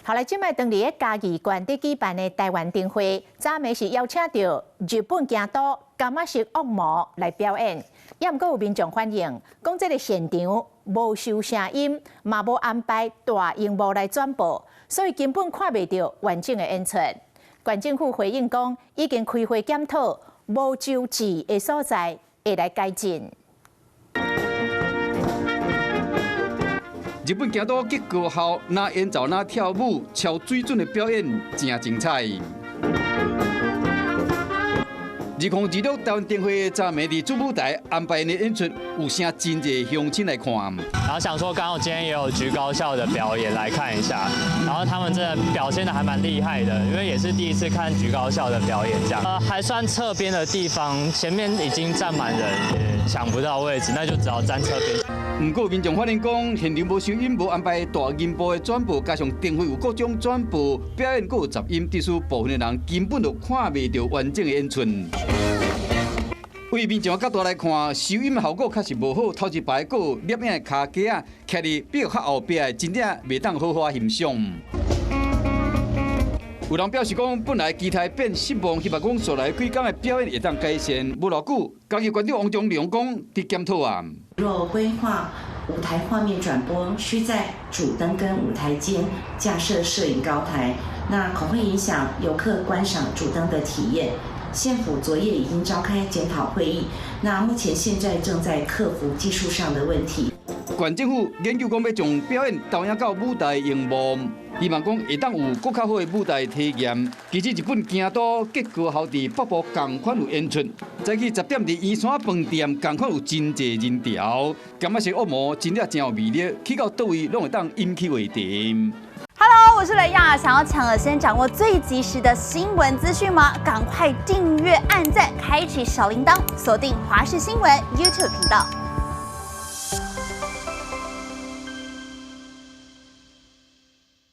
好來，這擺轉佇嘉義縣佇舉辦的台灣燈會，昨暝是邀請著日本京都柑仔色惡魔來表演，也毋過有民眾反映，講這个現場無收聲音，嘛無安排大螢幕來轉播，所以根本看袂著完整的演出。縣政府回應講，已經開會檢討無周至的所在，會來改進。日本京都結高校，若演奏若跳舞，超水準的表演，誠精彩。2026台灣燈會昨暝佇主舞台安排的演出，有啥真濟鄉親來看。然後想說，剛好今天也有橘高校的表演來看一下，然後他們真的表現得還蠻厲害的，因為也是第一次看橘高校的表演，這樣。還算側邊的地方，前面已經站滿人，也搶不到位置，那就只好站側邊。毋過民眾反映講，現場無收音，無安排大螢幕的轉播，加上燈會有各種轉播表演，閣有雜音，致使部分的人根本就看袂著完整的演出。對民眾的角度來看，收音效果確實無好，頭一排閣有攝影的跤架仔，徛佇比較後壁的，真正袂當好好欣賞。有人表示講，本來期待變失望，希望講紲來幾工的表演會當改善。無偌久，嘉義縣長王忠良講，佇檢討啊。若規劃舞台畫面轉播，需在主燈跟舞台間架設攝影高台，那恐會影響遊客觀賞主燈的體驗。縣府昨夜已經召開檢討會議，那目前現在正在克服技術上的問題。縣政府研究講欲將表演投影到舞台螢幕，希望講會當有閣較好的舞台體驗。其實日本京都結高校佇北部仝款有演出，早起10點佇圓山飯店仝款有真濟人潮，柑仔色惡魔真正誠有魅力，去到佗位攏會當引起話題。 Hello，我是雷亞，想要搶先掌握最及時的新聞資訊嗎？趕快訂閱、按讚、開啟小鈴鐺，鎖定華視新聞 YouTube 頻道。